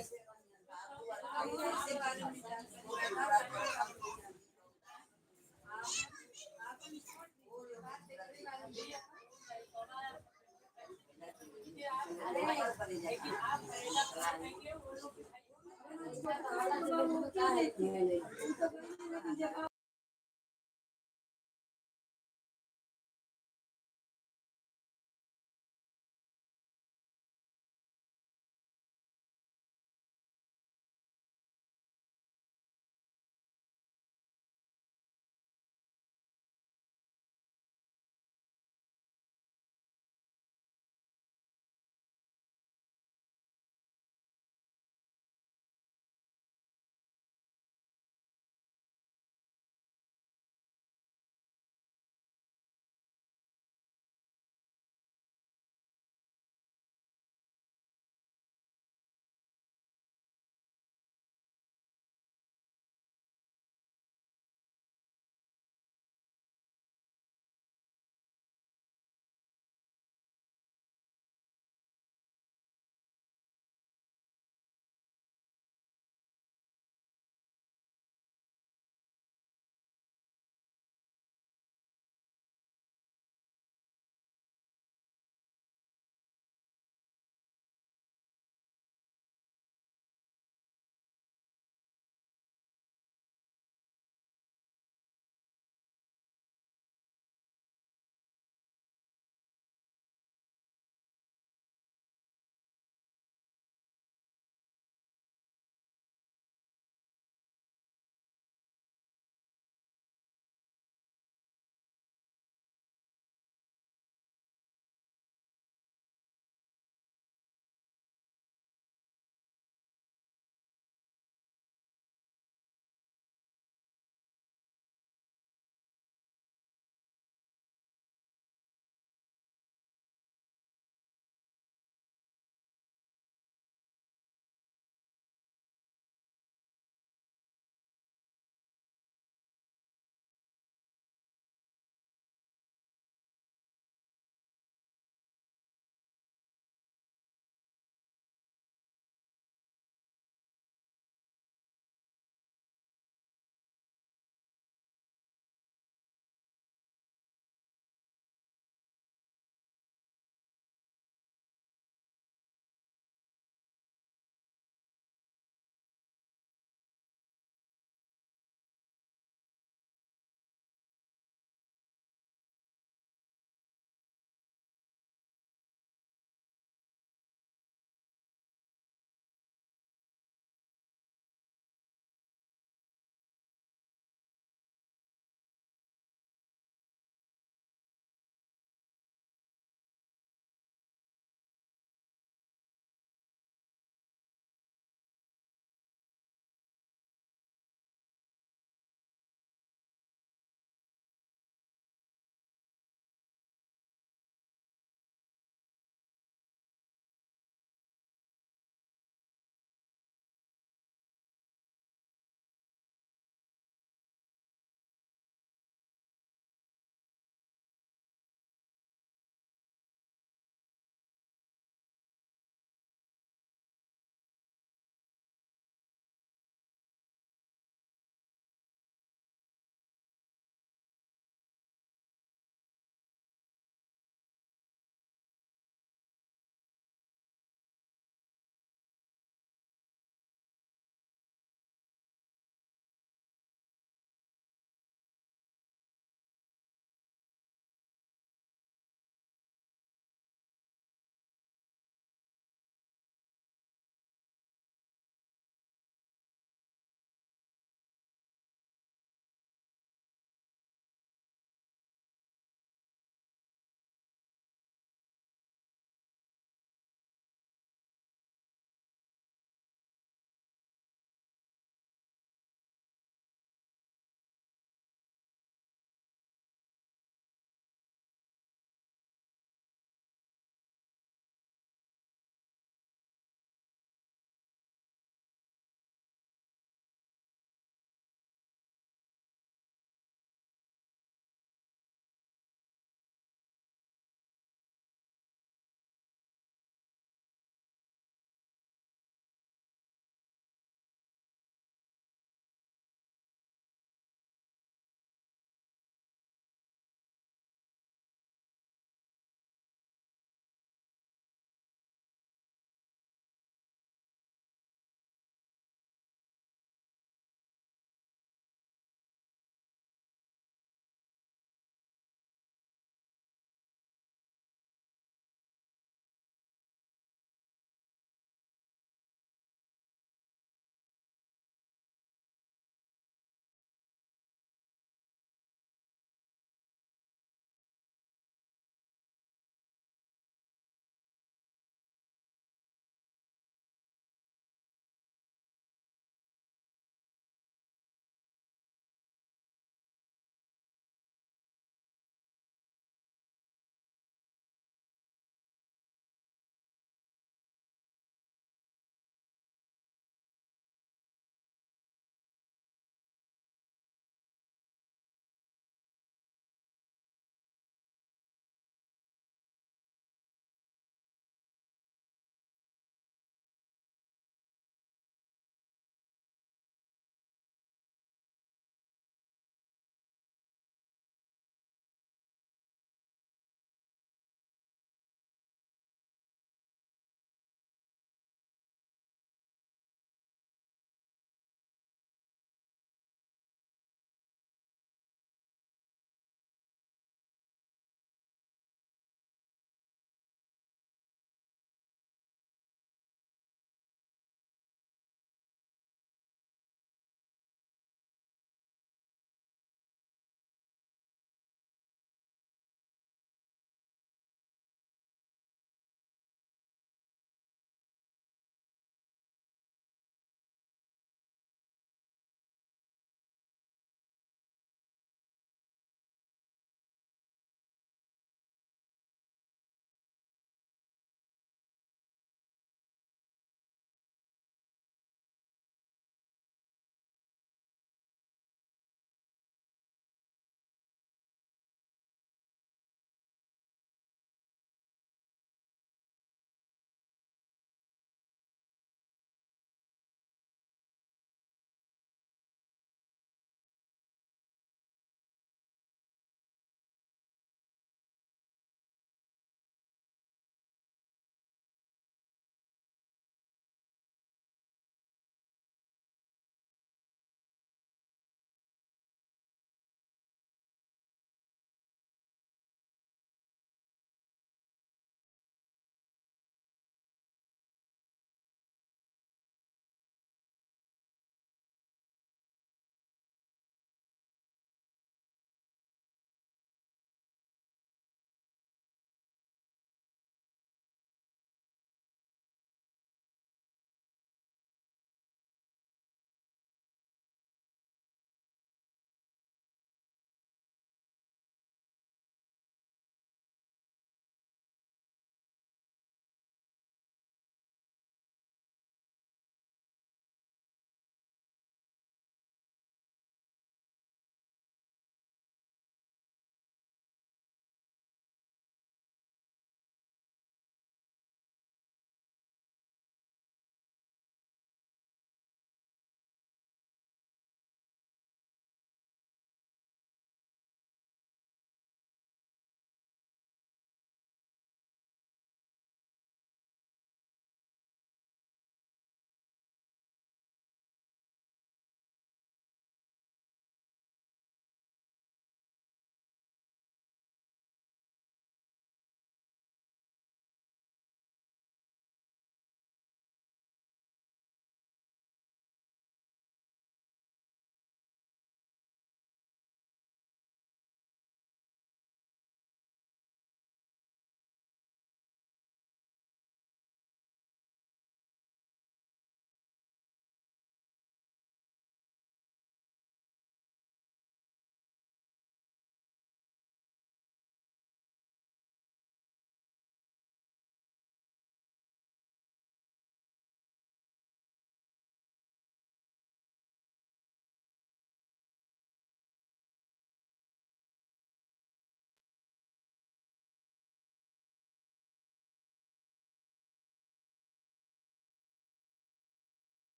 अरे।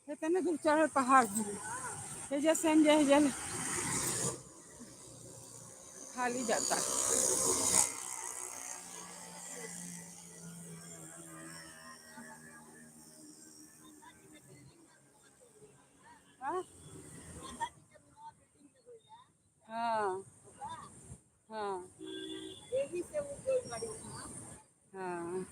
इतने दूर चढ़ल पहाड़ पर। एजा से हम जे एजा ले खाली जाता। हाँ हाँ हाँ एही से उ गइल बाड़ी वहाँ। हाँ।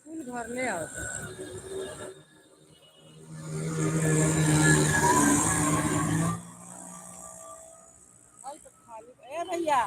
कुल घर ले आवता। हई तो खाली ए भैया,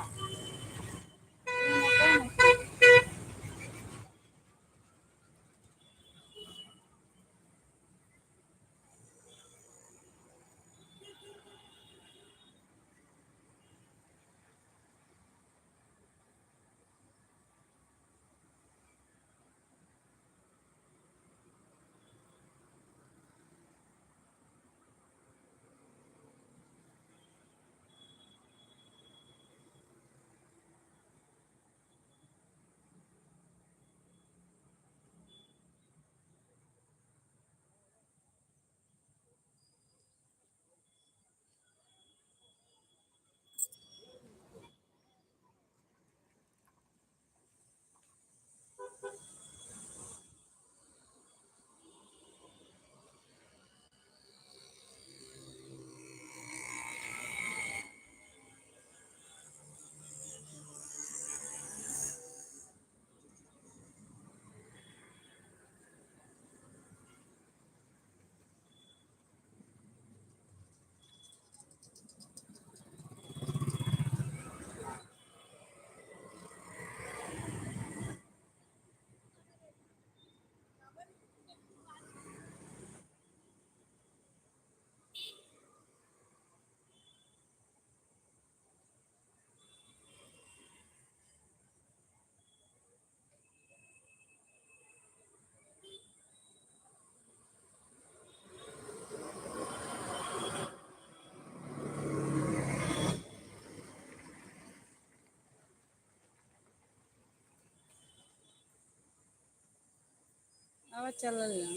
आवा चलल जाओ।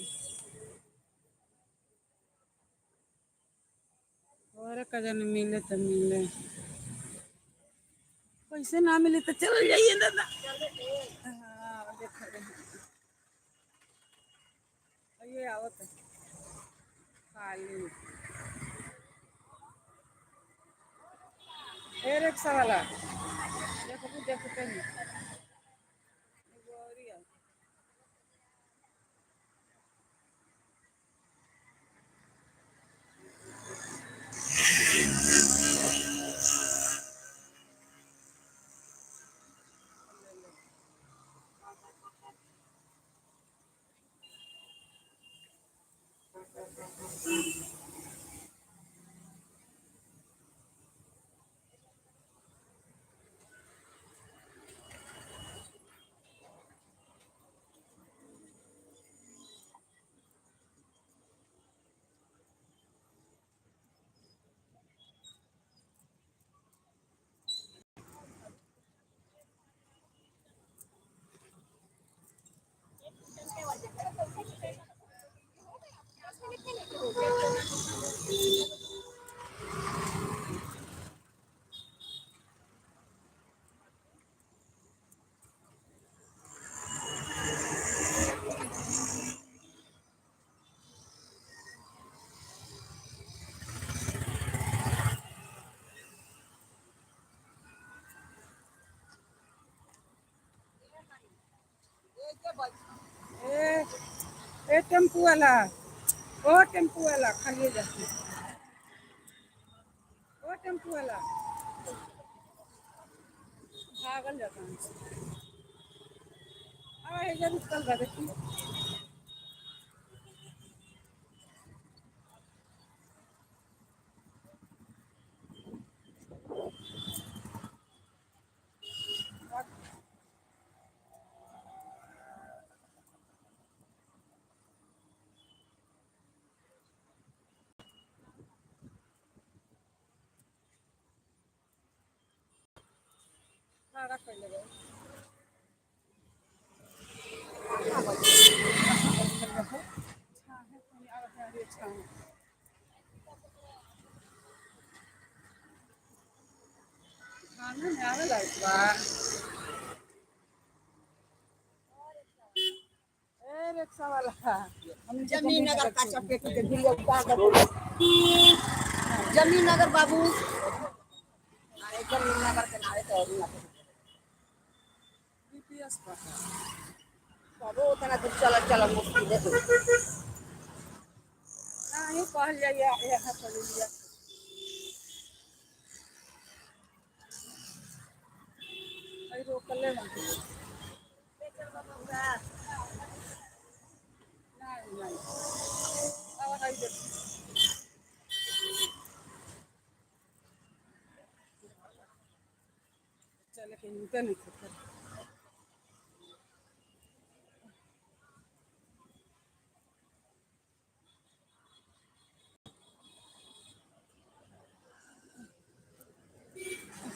और कजन मिले तो मिले, पैसे ना मिले तो चल जाइए दादा। हाँ देखो ये आवत है खाली। ए रिक्शा वाला देखो भी देखते नहीं, एगो और ही है। ए ए टेम्पू वाला, ओ टेम्पू वाला खाली जाती। ओ टेम्पू वाला भागल जाता हमसे। अब एजा रुकल बा देखी। खड़ा कइले बा। छाहे पानी आवत है, अरे छाहे। खाना में आवे लायक बा। ए रिक्शा वाला, हमनी के जमीन नगर का के चपेट के भिड़िया उतार दे। जमीन नगर बाबू, अरे जमीन नगर के नारे तो और ना। बीपीएस पर है। बाबू, उतना दूर चल चल मुश्किल है। नहीं कहल जाइए, यहाँ चले लिया। अरे रोकले ना। नहीं नहीं, अब हाई देख। चले के हिम्मत नहीं खतर।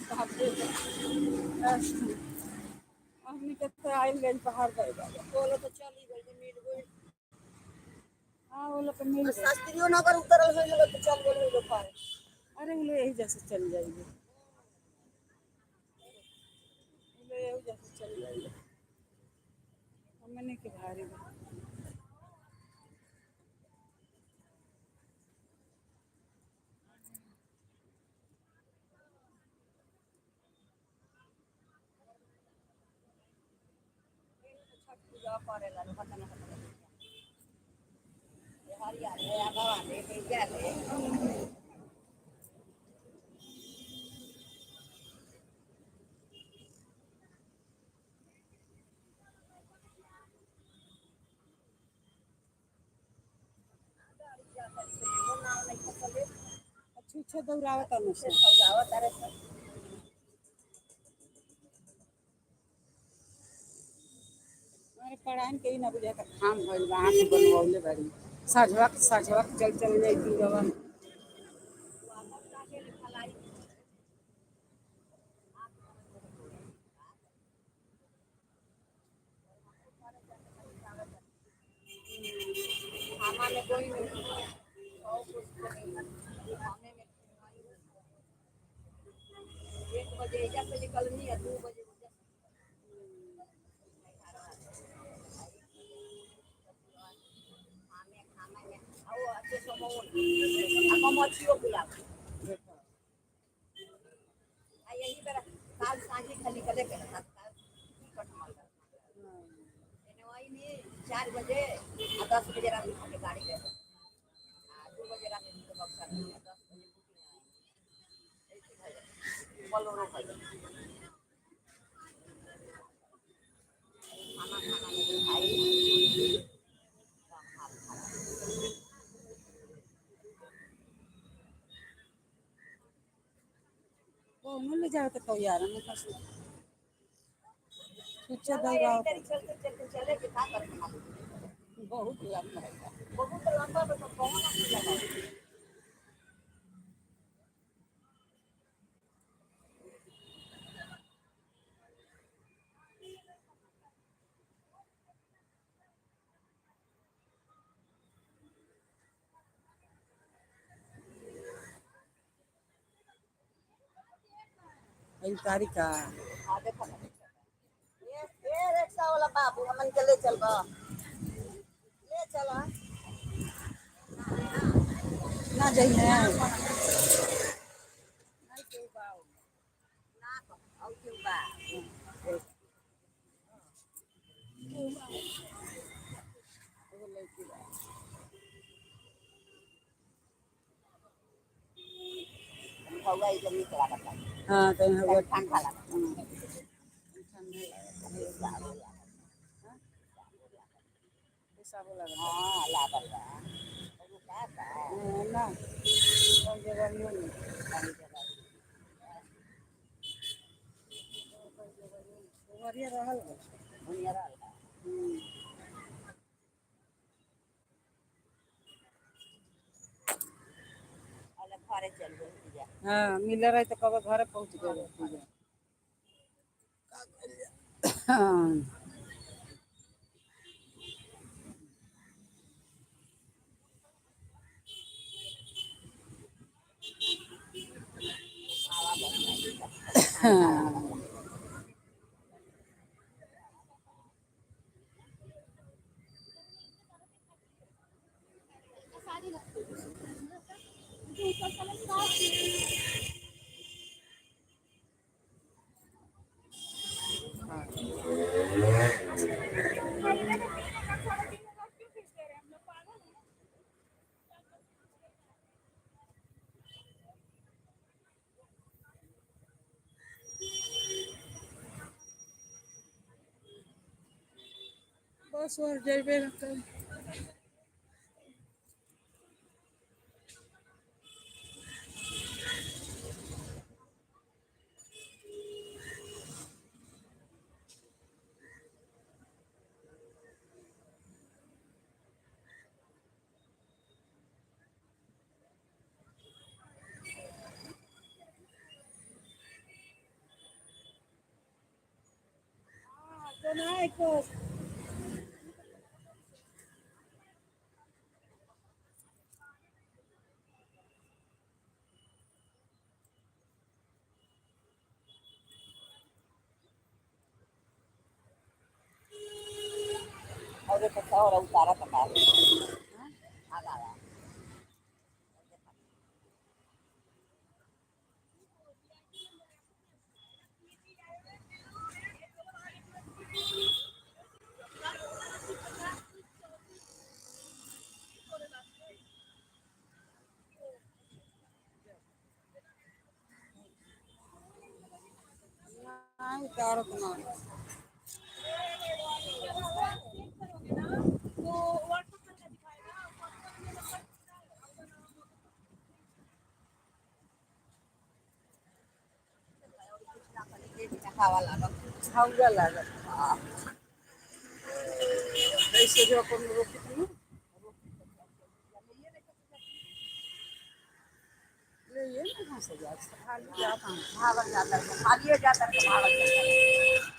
बाप रे बाप। हमनी के तो आइल गइल पहाड़ गइल बा। बोलो तो चली गई, मिल गई। हाँ, वो लोग के मिल गइल। शास्त्रियो नगर उतरल होई लोग तो चल गेल होई लोग पार। अरे, वो लोग यही जैसे चल जाएंगे, वो लोग यही जैसे चल जाएंगे। हमने के भारी बा। छठ पूजा करेला लोग, खतना खतना हरियाले भवानी जाले। छुछे दौड़ावत से। अरे, पढ़ाइन के ही ना बुझाता, खाम भइल बा, आँख बनवले बारी। साझवा के साझवा के चल चल जाई दूरवा। खाना में कोई नहीं, खाने में 1 बजे एजा से निकलनी है, 2 बजे ओजा से। खाने खाने में आओ अच्छे समोन आ मछियो बुलाव। आ यही बेरा काल साँझी खाली निकले के रहता, काल टिकट माल एने वही नहीं 4 बजे आ 10 बजे रात में के गाड़ी रहे आ 2 बजे रात में तो बक्सर में 10 बजे बुकिंग है। ऐसे भइल बोलेरो भइल। खाना खाना में खाई एकदम हाल खराब। कौनो ले जाए तो तैयार है ना, छुछे चलो, दौड़ावत। यही तरी चलते चलते चले के का करे के? बहुत लंबा है। बहुत लंबा बा तो कौन लगा। अई तारीख का। हाँ, देखो ना, ए ए रिक्शा वाला बाबू, हमन के ले चल बा, ले चला। ना जाइए नहीं केहू बा। ना, और क्यों बा? एगो लड़की बा। हवा ई जमीन के लागत बा। हाँ, तनी हवा। ठंडा लागत। हाँ, ठंडा लागत। हाँ? पेशाबो लागल बा। हाँ, लागल बा। और का बा? हाँ, ना कौन जगह नहीं। पानी जगह। बढ़िया रहल बा। बुनिया रहल बा। हम्म। अलग घरे चल गइल बिया। हाँ, मिले रही तो कब घरे पहुंच गए पूजा। हाँ। हवा बहता। हाँ। हाँ। बस और जइबे न करी। हाँ, तो ना एक और एक और उतारा पका। आगा बा। नहीं उतारत ना। हवा लागल। हवा लागल। हाँ। ऐसे जो अपन रोकी थी ले ये ना कहाँ से जा खाली जाता हूँ। भागल जाता है, खालिए जाता है, भागल जाता है।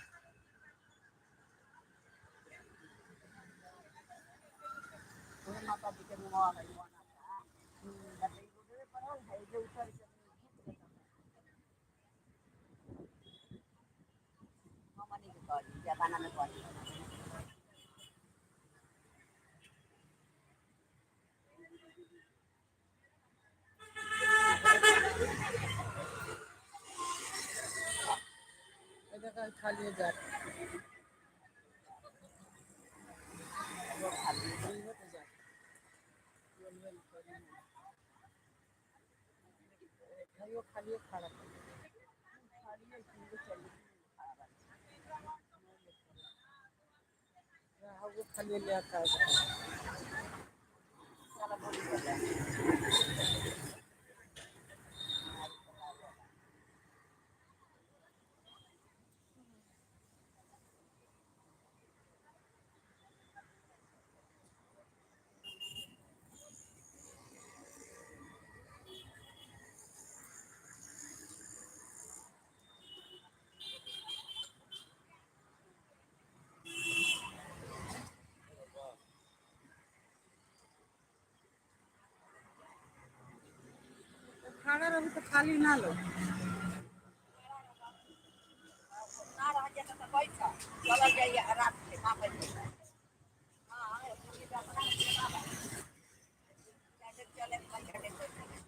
माता जी के मुँह है वो ना था रोडवे पर है जो उतर के हमनी के कहली जमाना में कहली। ये देखा खाली जाता। रोड खाली। इहो तो जाता। बोलबे न करी। खाइयो खालिए खड़ा कर। खालिए चल। वो खालिए ले आता है। चला बोली चल। खड़ा रहू तो खाली ना लो। ना रह जाता तो बैठ चलल जाइए रात के का बैठे। हाँ, अपने तो अपना बाबा चले चले चले।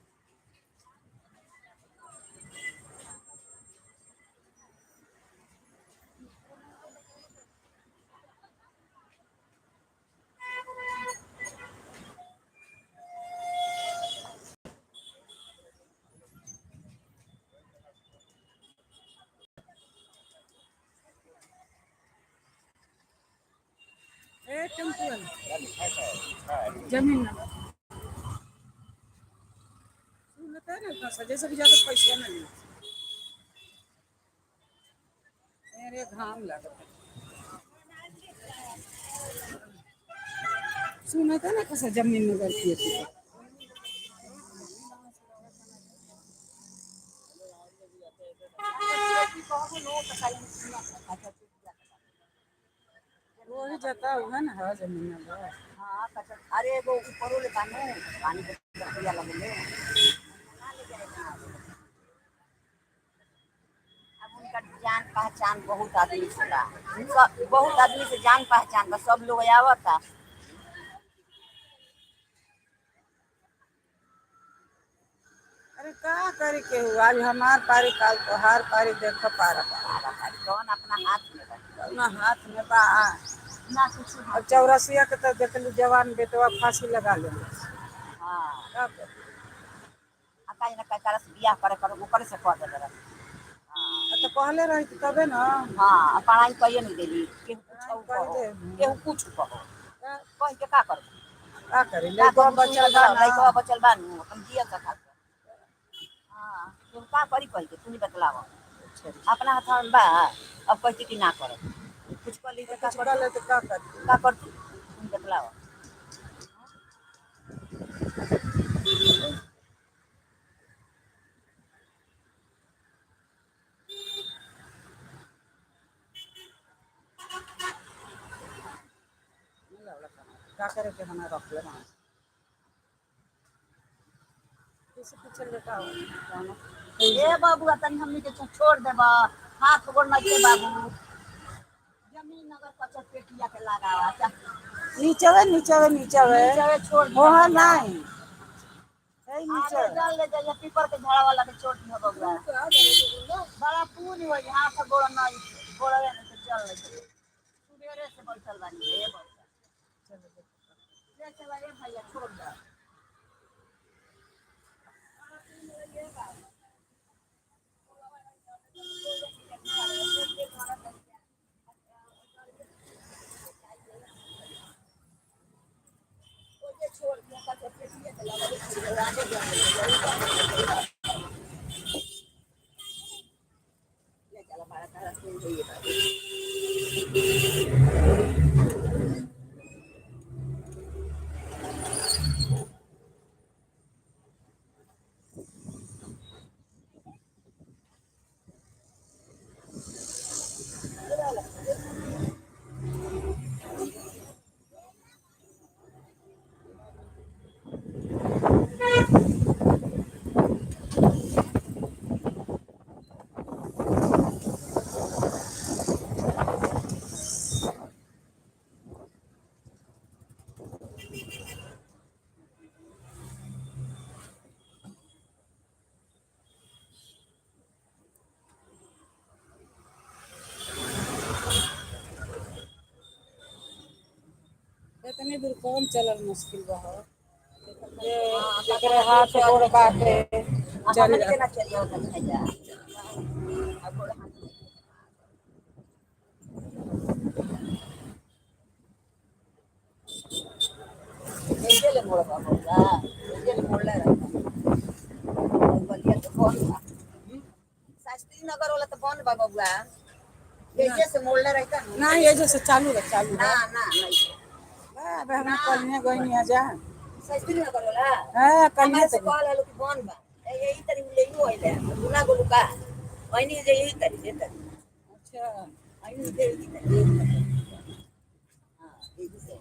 ए टेम्पू वाला जमीन ना सुनता है ना, सजे से भी ज्यादा पैसा ना ली। अरे घाम लागत है। सुनता ना कैसा जमीन में गलती है। वही जाता हुआ ना है जमीन में बस। हाँ, अरे एगो ऊपरो ले बानू पानी के रुपया लगले ना ले जाए ना। अब उनका जान पहचान बहुत आदमी से बा, सब बहुत आदमी से जान पहचान बा, सब लोग आवता। अरे का करे के हुआ, आज हमार पारी काल तोहार पारी, देख पारा पारा पारी कौन अपना हाथ में बा, अपना हाथ में बा। ना कुछ। अब चौरसिया के तो देखलू जवान बेटवा फांसी लगा ले। हाँ। का करे? आ काहे ना काहे तरह से बियाह करे करे ओकरे से कह देले रहे। हाँ। तो कहले रही तबे ना। हाँ, पढ़ाई कहिए नहीं देली, केहू कुछ पढ़ाई कहो, कहि दे। केहू कुछ कहो, का कह के का करबू? का करे का लइकवा करबू? बचल बा ना। लइकवा बचल बा नु, अपन जियल सका। हाँ, केहू का करी कह के तू बतलाव। अपना हाथ में बा, अब कहती कि ना कर कुछ कर ली तो का कुछ कर कर ले तो का करी? का करती तू बतलाव। का करे के हमें रख ले किसी पीछे लेटा हो। ए बाबू, तनी हमनी के छोड़ देबा, हाथ गोड़ नहीं के बाबू, जमीन अगर कचर पेटिया के लगावा चा। नीचे नीचे नीचे नीचे छोड़ दिया। वहाँ नहीं है नीचे। आगे जल ले जाइए, पीपर के झाड़ा वाला के छोड़ दिया बबुआ, बड़ा पूरी हो, हाथ गोड़ नहीं गोड़वे नहीं तो चल ले। सुबेरे से बैठल बानी ए बैठल ले चला ए भैया छोड़ दे। छोड़ दिया कचर पेटिया के लगा आगे ले चला बड़ा तारा सुन जाइए बाबू। इतने दूर कौन चलल मुश्किल बा हो, जेकरे हाथ गोड़ बाटे चल। हमनी के ना चलिए होता भैया, आ गोड़ हाथ नहीं। एजे ले मोड़ बा बबुआ, एजे ले मोड़ले रहता। बलिया तो बंद बा, शास्त्री नगर वाला तो बंद बा बबुआ, एजे से मोड़ले रहता नु। ना, ये जैसे चालू रह, चालू ना रह। ना नहीं। बा, अबे हम कलिए गई जा। शास्त्री नगर वाला हां, कलिए। हमारे से तो कहल हलो कि बंद बा, यही तरी लेनु आइले गुना गोलू का ऐनी जे यही तरी जे तरी। अच्छा। ऐनी जे यही तरी यही तरी। हां, यही से।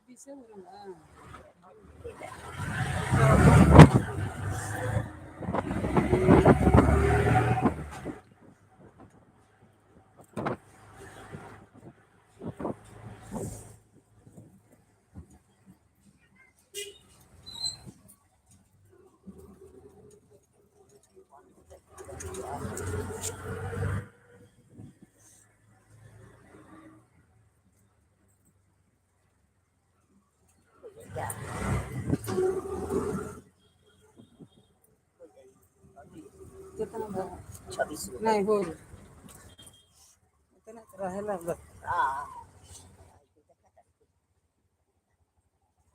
बीसे गो ना। कितना बा? 26 गो। नहीं हो, इतना तो रहेला बस। हाँ,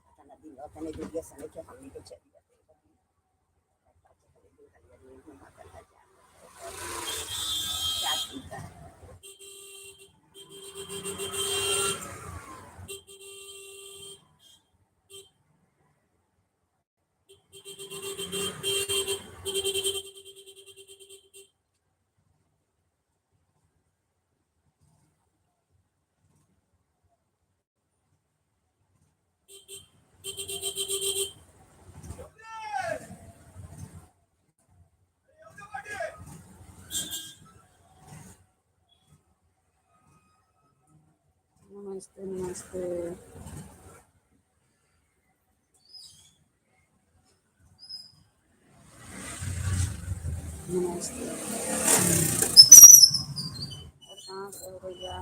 अतना दिन अतने दूरिया से के हमनी के चली जाते। चार दिन का। नमस्ते नमस्ते। नमस्ते। और कहाँ से हो भैया?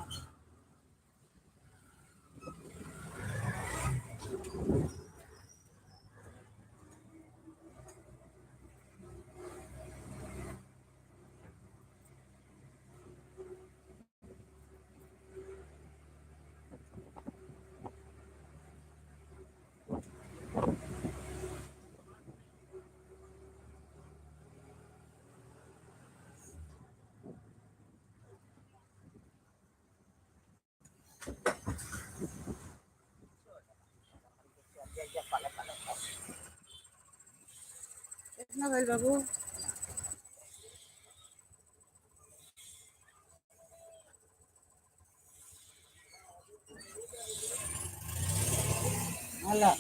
कितना भइल बाबू? हला।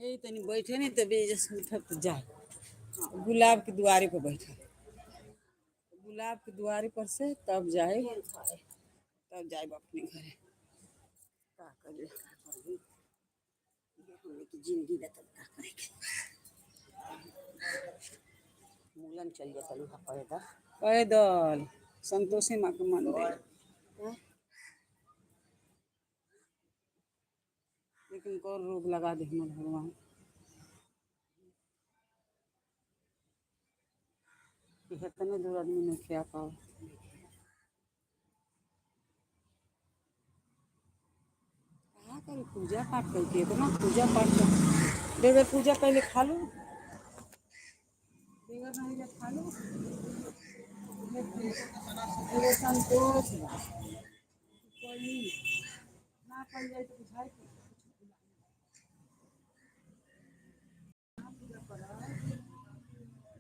यही तनी बैठे नहीं तभी जैसे उठब तो जाए गुलाब के दुआरे पर बैठे, गुलाब के दुआरे पर से तब जाए, तब जाए अपने घरे। का करे? हमने की जिंदगी में तब का करे के मूलन चल जाता लूहा पैदा। पैदल संतोषी माँ के मंदिर, लेकिन कौन रोग लगा दे हमर भगवान। कि इतने दूर आदमी नहीं खिया पाओ। कहाँ करी पूजा पाठ करके इतना पूजा पाठ कर, बगैर पूजा पहले खा लो, बगैर नहीं ले खा लो। एगो संतोष बा। कोई ना पड़ जाए तो बुझाए कि ना पूजा करा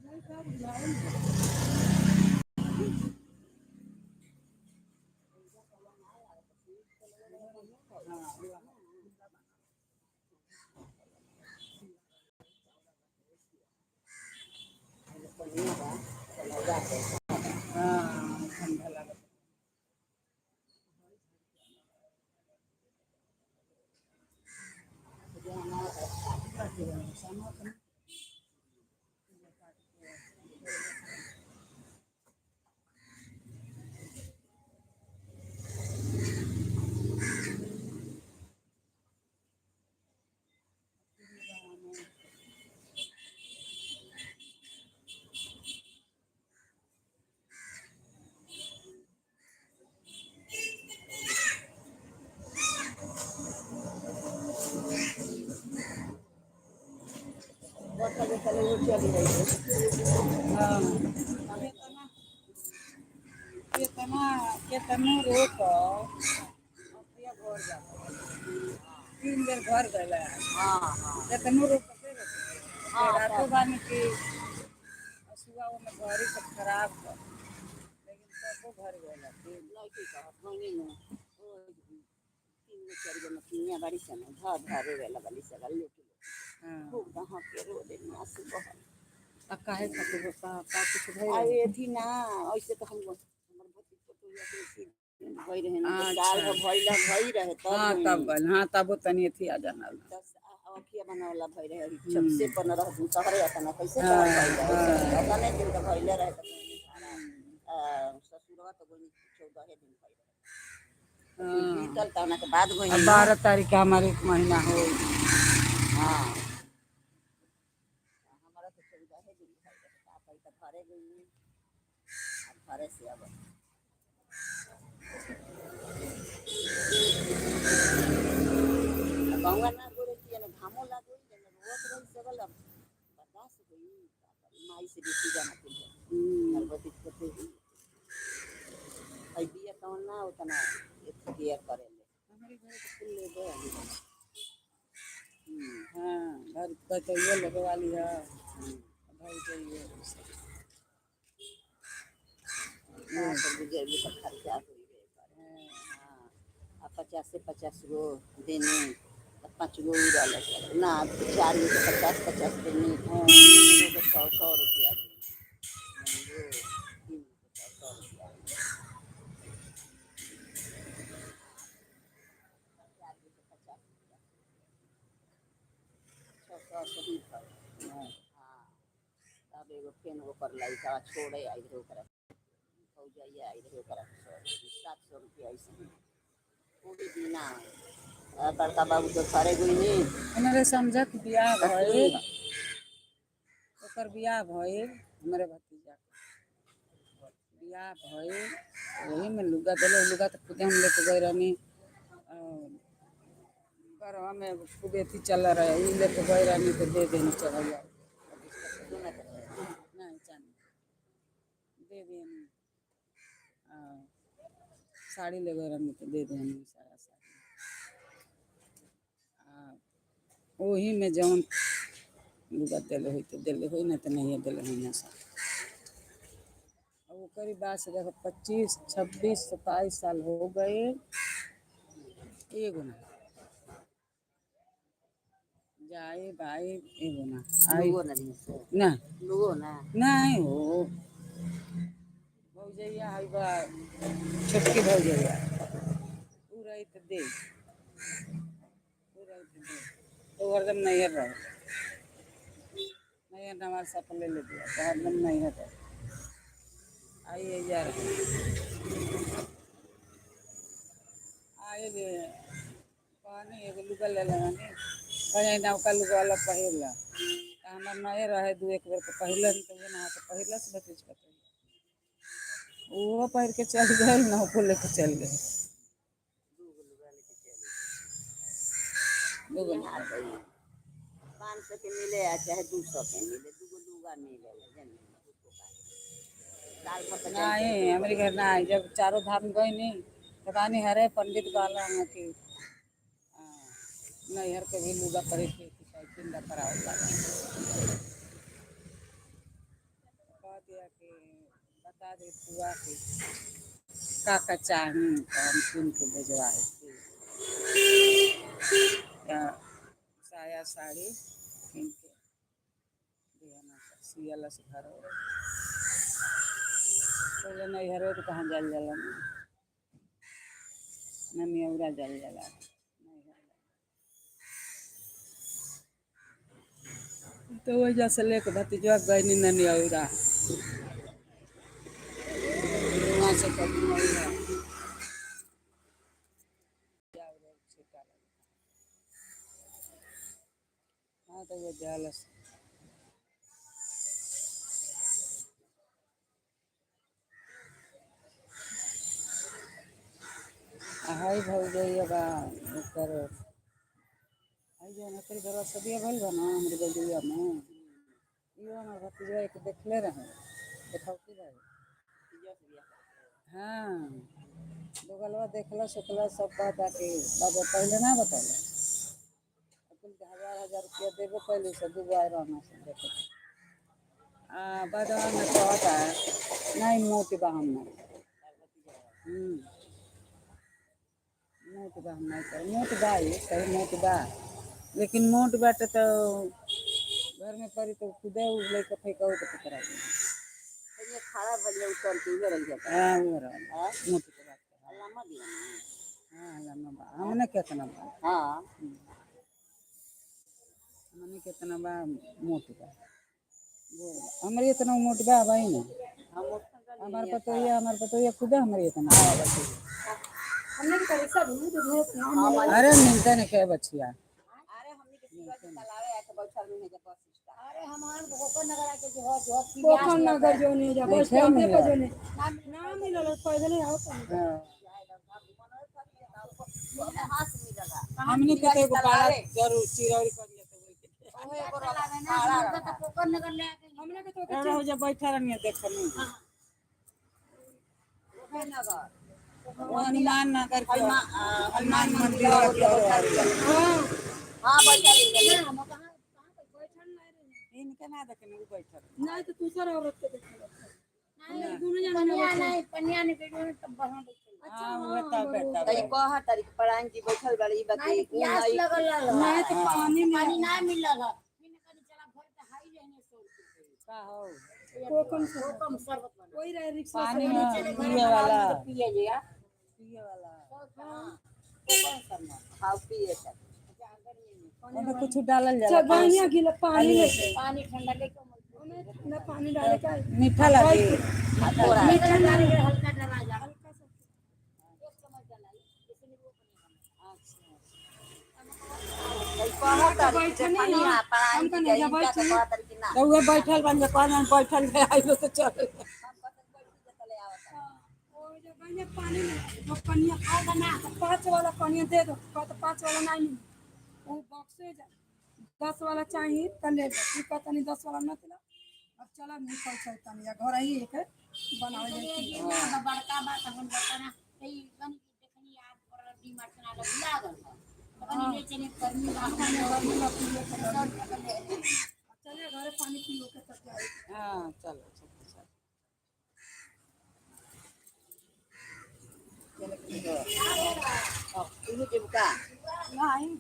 नहीं का बुझाए। हाँ, बढ़िया बा, लगा के। हाँ, ठंडा लागत। बैठल बैठल वो चली रही है। हाँ, केतना केतना केतनो रोक अखिया भर जाता। तीन बेर भर गइल। हाँ हाँ केतनो रोक हाँ, रातो बानी कि असुआ ओमे भरी तो खराब कर, लेकिन तबो भर गइल तीन। लड़की कहत गइनी न, ओ तीन गो चार गो नतिनिया बाड़ी सन, धर धर रोवेला बाली सन, लोटी लोटी। हाँ। खूब दहा के रो देनी, आंसू बहल। आ काहे खातिर का का कुछ भइल? आ एथी ना, ऐसे तो हम हमर भतीज पतोहिया के ऐसे भई रहे न, अच्छा। साल भर भइला भई रहे तब हाँ, गइनी। तब गइल। हाँ, तबो तनी अथी आ जाना। दस अखिया बनावला भई रहे सबसे 15 दिन तहरे अतना कैसे हाँ, तहर भइल रहे। हाँ। अतने दिन तो भइले रहे त गइनी भाड़ा। ससुरवा तो गइनी 14 दिन भइल रहे। हाँ। बीतल त के बाद अब गइनी। 12 तारीख के हमारे एक महीना हो। हाँ, हमारा तो 14 दिन भइल रहे त आप त घरे गइनी। आ घरे से अब गौवा ना गोरे कि ने घामो लागो जने रोवत रही सगल, अब बर्दाश्त होई का करी, माई से बेसी जाना कुल गर्भवती होते ही हई बिया तवन ना उतना एथी केयर करेले। हमारे घर के फूल ले गए। हाँ, घर बतैयो लेवे वाली है। भौजैयो। हाँ, तो गुजर तो खर्चा होई गए करे। हाँ, आ 50 से 50 गो देने त 5 गो ही रहल ना, चार गो के 50 50 देने, तीन गो के 100 100 रुपया देने, गो तीन गो के 100 100 रुपया, चार गो के 50 रुपया, 600 सही भइल। हाँ। हाँ, तब एगो फेन ओकर लइका छोड़े आइल रहे ओकरा, भौजाइया आइल रहे ओकरा, 700 रुपया ऐसे ही ओही दिना बड़का बाबू के घरे गइनी। हमारे समझ के बियाह भइल, ओकर बियाह भइल, हमारे भतीजा के बियाह भइल, वही में लुगा देले। लुगा तो खुदे हम लेके गए रहनी। घरवा में खूब अथी चल रहे, उ लेके गए रहनी तो दे देनी चढ़ैया। सोना के रहे? नहीं, चांदी दे देनी। साड़ी ले गए रहनी तो दे देनी सारा साड़ी। आ ओही में जौन लुगा देले होई तो देले होई, ना तो नहीं देले होई ना सब। ओकरी बाद से देखो 25 26 27 साल हो गए, एगो ना जाए भाई, एगो ना आई। लुगो ना दिहे से? ना। लुगो ना? नहीं हो, भौजैया हई बा, छोटकी भौजैया, उ रही तो दे, उ रही तो दे, तो हरदम नैहर रहे, नैहर नवार सब ले ले दिया तो हरदम नैहर रहे। आई यार आए ले कहनी एगो लुगा ले लेवानी, कहीं नौका लुगा वाला पहिर ला त हमर नए रहे, दू एक बेर के पहिरल तो उहे नहा के पहिरलस भतीज के, उहो पहिर के चल गए, नौको लेके चल गए। दू गो लुगा लेके चली। दूगो। यहाँ त 500 के मिले आ चाहे 200 के मिले, दूगो लुगा मिलेला जानी साल भर त। नहीं, हमारे घर ना आई। जब चारों धाम गई नी तो कहानी हरे पंडित कहला हूँ कि नैहर के भी लुगा परे के पिंडा करावल जाला। कह दिया कि बता दे फुआ के का का चाही तो हम किन के भेजवाए। या साया साड़ी किन के दिहना सियला से घर। पहिले नैहरे के कहाँ जाइल जाला ना, ननियौरा जाइल जाला नैहर। तो वजह से लेके भतीजवा के गइनी ननियौरा। वहाँ से कभी नैहर जाओ रे, छिटा लगे। हाँ तो वो जाला से। आ हई भौजैया बा ओकर हई जौन ओकरे घरवा सदिया भइल बा ना हमरे बजुआ में, इहो हमर भतीजवा के देखले रहे, देखौती रहे। हाँ, बगलवा देखला सुखला सब कहता कि बाबा पहले ना बतौले। कुल हजार हजार रुपया देबो कैली से दूगो आए रहना से देखे। आ बदवा में कहता नहीं मोट बा हम नहीं। मोट बा हम नहीं कर, मोट बा ही सही मोट बा, लेकिन मोट बाटे तो घर में पड़ी तो खुदे उ लइका फइका तो पकड़ा जाई। ये खड़ा भइल उतर के उधर रह जाता। हाँ वो रहल मोट के बात है। लम्बा दिया ना। हाँ लम्बा बा, हमने केतना बा। हाँ हमने केतना बा मोट बा, गोर बा। हमरे इतना मोट बा भाई ना। हम हमार पतोहिया खुदे हमरे इतना बा। हमने के रिक्शा ढूंढ ढूंढ ना मिला। अरे मिलते नहीं के बचिया। अरे हमनी के शिवाजी तलावे आके बैठल में है बस स्टैंड। अरे हमार गोकर्ण नगर आके जो हो जो कोकण नगर जो नहीं जा बस नहीं स्टैंड पे मिलल। जो नहीं ना मिलल, पैदल ही आओ तनी। हाँ। हाथ मिलला। हमनी के तो एगो पारा जरूर चिरौरी कर लिया तो बोल के। ओहे एगो पारा तो कोकर्ण नगर ले आके हमने के तो अरे हो जब बैठा रहनी देखनी। ओहे नगर। वो हनुमान नगर के हनुमान मंदिर के और हां हां बैठल रही। हम कहां कहां पर बैठल नहीं रहे। इनके ना देखनी उ बैठल रहे। नहीं तो दूसरा औरत के देखल। नहीं दोनों जना पनिया नहीं, पनिया नहीं बैठो तब वहां बैठो। हाँ वो तब बैठा। तई कह तारी परान जी बैठल बाड़ी बाकी नहीं प्यास लगल रहल। नहीं तो पानी में पानी ना मिलल ह। फिर कनी चला घर पे हाई रहने सो का हो कोकम से कोकम शरबत बना वही रहे रिक्शा से पानी चले में घरे पिए बनाओ वाला, तो पिए जिया। पिए वाला। कोकम शरबत खाओ पिए तक। ओमे कुछ डालल जाला। अच्छा बढ़िया गिला पानी में पानी ठंडा लेके हमें ठंडा पानी डाले का। मीठा लागी। थोड़ा मीठा डाल के हल्का डरा जा, हल्का सा एक चम्मच डाला जैसे नींबू पानी बना। तई कह तारी बैठनी देखनी है। हां परान हम जी कने जा इनका के बैठी। कह तारी कि ना। तो उहे बैठल बन जे कहन बैठल जे आइलो तो चल। हम कहत बैठी जे तले आवत। वो जो बढ़िया पानी में वो पनिया बना 5 वाला पानी दे दो, कहते 5 वाला नहीं मिली। वो बॉक्स जा 10 वाला चाहिए तो ले लो। ई कहता नहीं 10 वाला न दिला। अब चला नहीं पहुंचता नहीं घर आई एक बनावे ये जाती। जे ना बड़का बात हम बताना तई कनी देखनी याद पड़ल डी मार्ट ना लग लागल तो कनी ले चले गर्मी बा। चले घरे पानी पियो के तब जाए। हाँ चलो चलो चलो। तू जेब का नहीं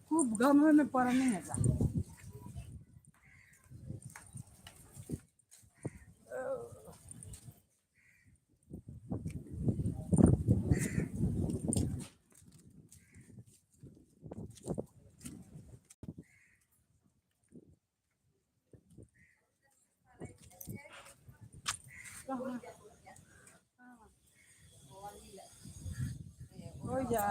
खूब गम में पड़नी है जा। हो जा।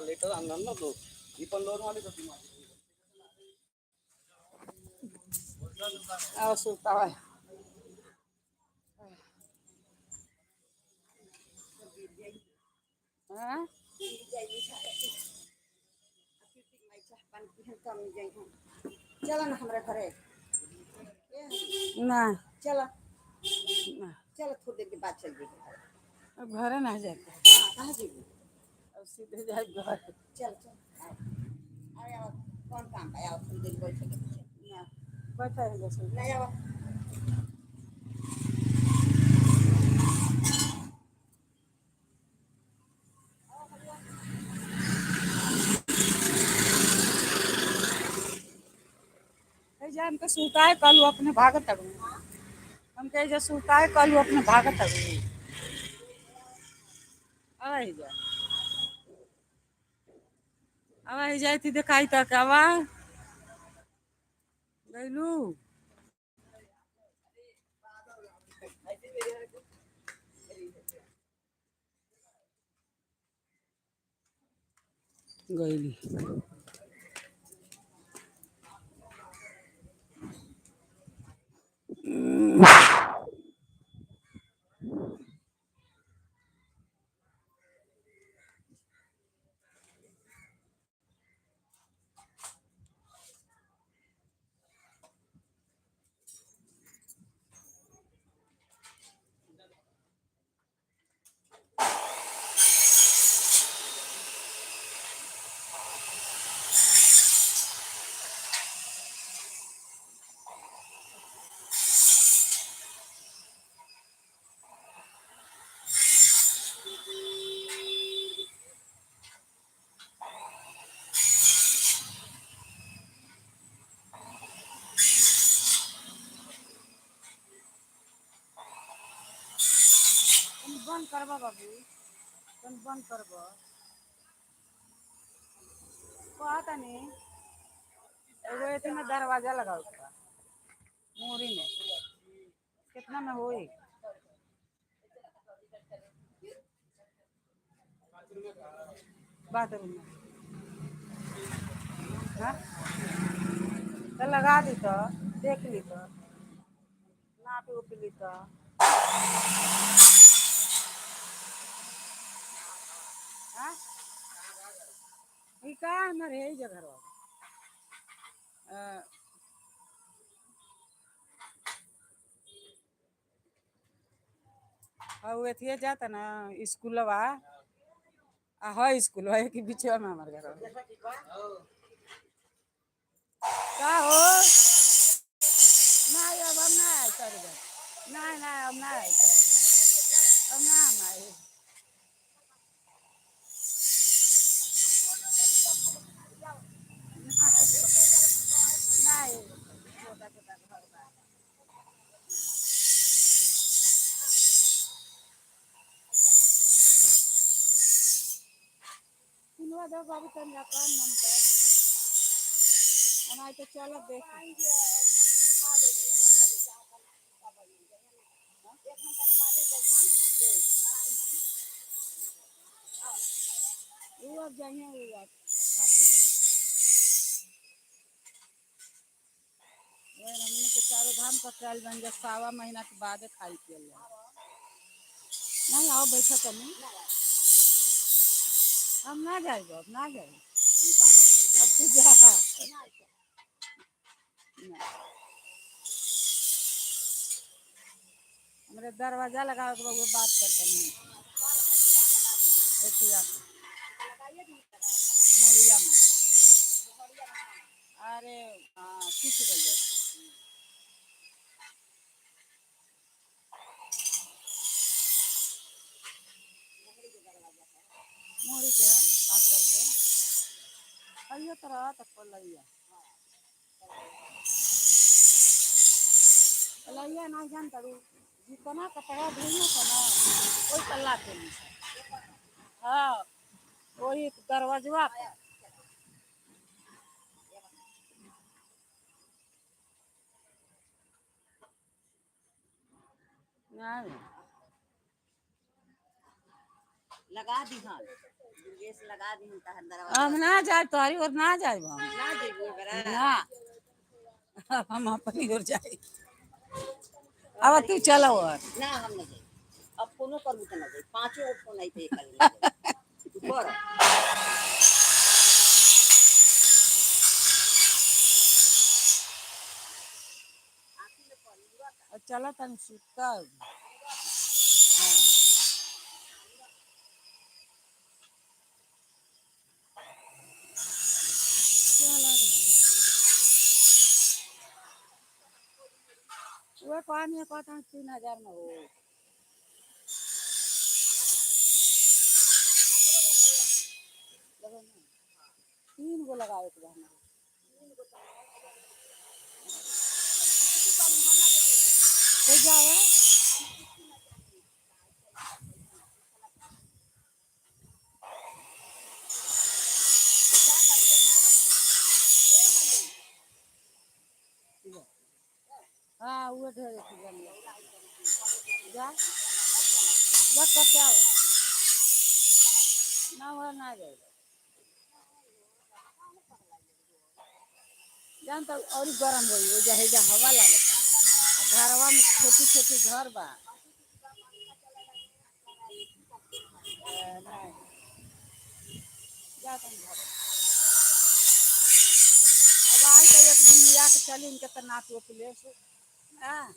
लेटर आणणार ना तो ही पण लोन वालीच होती माझी. आओ सुता है। हाँ? चल ना हमरा घरे। ना। चल। ना। चल, थोड़ी देर के बाद चल जेबे। अब घरे ना जाते। हाँ, कहाँ जेबी? अब सीधे जाए घर। चल चल, आओ। अरे आओ, कौन काम बा? आओ, थोड़ी देर बैठे के बा। ना, बैठा है जैसे। नहीं, आओ। जा, हमके सुताए कल अपने भागत अड़ू। हमके जे सुताए कल अपने भागत अड़ू। आवा जा, आवा जाए थी दिखाई तक आवा गइलू। गइली। तनी बंद करबा बाबू, तनी बंद करबा। कहतनी एगो एथी में दरवाजा लगावे के बा मोरी में, कितना में होई? बाथरूम में। हाँ, तो लगा दी तो देख ली तो नाप उप ली तो। हाँ, ई का हमर है जगह हाँ, उ एथिए जाता ना स्कूलवा आ है स्कूलवा के बीचवा में हमार घर का हो। ना, अब हम ना आए तर घर। ना ना, अब ना आए तर, अब ना हम आए। ना आए, छोटा छोटा घर बा। सुनवा दो बाबू तनी अपन नंबर। हम आए तो चलो देख। वो अब जाइए, वो अब खा पी के। वही हमनी के चारों धाम पकड़ाइल बन जा, सावा महीना के बाद खाई पियल जाए। नहीं, आओ बैठो तनी। हम ना जाएब, अब ना जाए, अब तू जा ना। हमरे दरवाजा लगावे के बा, उहे बात करतनी एतिया के मोरिया में। अरे हाँ, सूत गइल जाए। मोरी के पाथर के अइयो तो रहा त पलैया पलैया ना जान तरू। जितना कपड़ा धोइयो था ना, ओई पल्ला के नीचे। हाँ, वही दरवाजवा पर। नहीं। लगा दीहन दुर्गेश, लगा दीहन तहर दरवाजा। हम ना जाए तोहरी ओर, ना जाए हम। ना जेबी बरा? ना, हम अपनी ओर जाए। अब तू चलो और। ना, हम ना जाई। अब कोनो करबू त ना जाई। पांचों गो फोन आई त एक ना जाई। तनी सुतब। हाँ। चला वह पानी है कहता हूँ 3000 में हो। लगो ना। तीन गो लगावे के बा हमरा। हो जावे। हाँ वो ढेर एक जन जा जा कब क्या हो ना वो ना जाएगा जान तो और ही गरम होई हो जा जा हवा लागता। घरवा में छोटी छोटी घर बा। नहीं जा तुम घर। अब आई तो एक दिन लिया के चली इनके तो नाप ओप ले से। हाँ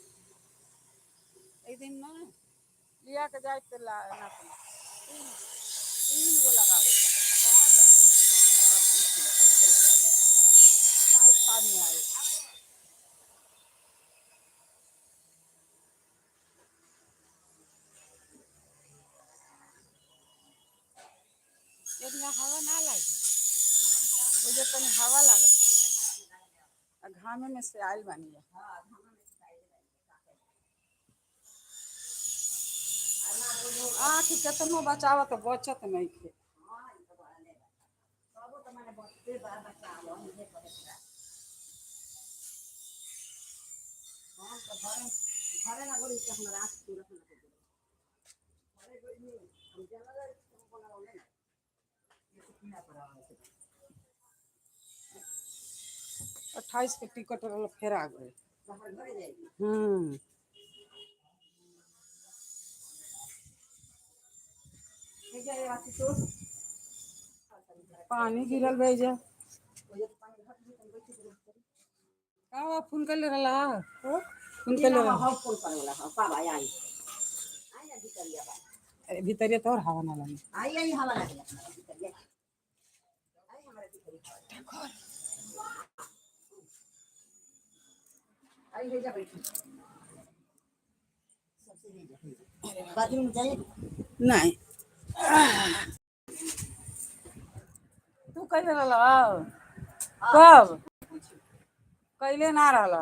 एक दिन ना लिया के जाए तो ला नाप तीन तीन गो लगावे के। आई बाद में आई। इतना हवा ना लागी, मुझे तनी हवा लागता। आ घामे में से आइल बानी जा। आँख केतनो बचाव तो बचत नहीं खे। अट्ठाईस के टिकट रहल फेर आ गए। हम्म। पानी गिरल भैया का हुआ? फोन कर ले रहा फोन कर ले रहा। हम फोन करे वाला हां बाबा आई आई ना भीतरिया बा। अरे भीतरिया तो और हवा ना लगे। आई आई हवा लागेला भीतरिया। आई हमरा भीतरिया आई ले जा बैठी सबसे ले जा बाथरूम में जाइए। नहीं तू कैले रहल कब कैले ना रहल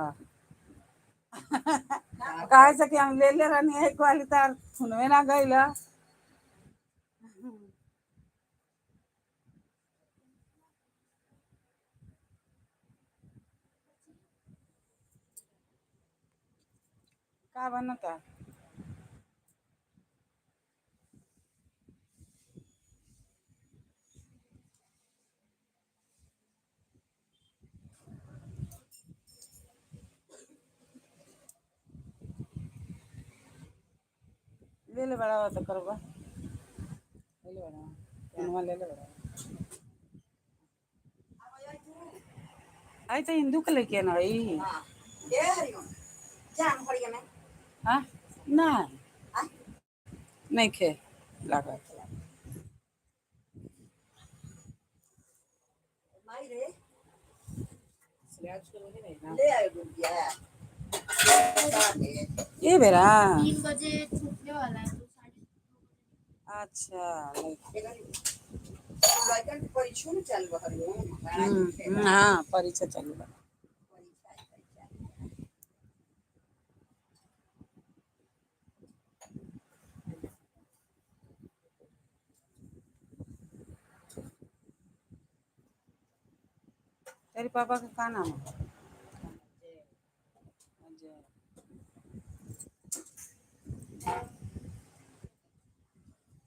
काहे से कि हम ले ले रहनी है क्वाली तार सुनवे ना गइल। का बनता? ले ले बड़ा तो करबा ले ले बड़ा फोनवा ले ले बड़ा। आई तो हिंदू के लेके ना आई। हां ए हरिओम जा हम हरिया में। हाँ ना हां नहीं खे लागत। माई रे ले आए गुड़िया ये बेरा 3 बजे छूटने वाला है तो 2:30। अच्छा लड़कन के परीक्षा में चल हरिओम। हाँ परीक्षा चालू बा। परीक्षा परीक्षा तेरे पापा का का नाम है? अजय।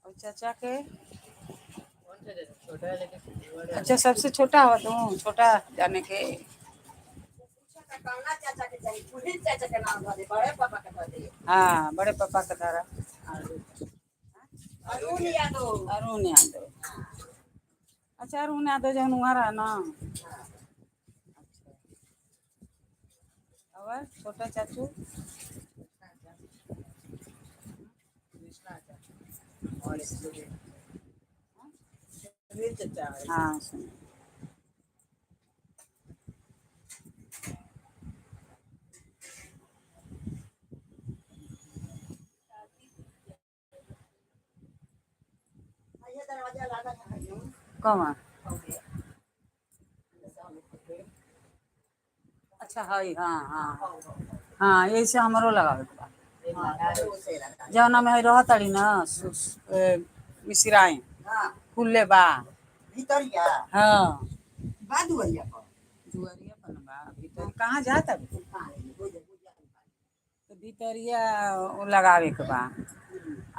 और चाचा के? अच्छा सबसे छोटा हो तू, छोटा जाने के। कौना चाचा के चाहिए? पुलिस चाचा के नाम धर दे, बड़े पापा के धर दे। हाँ बड़े पापा का धारा अरुण यादव। अरुण यादव। अच्छा अरुण यादव जौन वहाँ रहा ना। अच्छा और छोटा चाचू? और हाँ सुन। ये दरवाजा लगा है यूं। कौन? ओके। अच्छा हई, हाँ हाँ हाँ, यही से हमरो लगावे के बा। हाँ, तो उसे लगा। जौना में है रहताड़ी न मिश्राई। हाँ। खुले बा। भीतरिया। हाँ। बा दुआरिया पर। दुआरिया पर न बा, भीतर कहाँ जाता? पानी हो जा, हो जा। तो भीतरिया उ लगावे के बा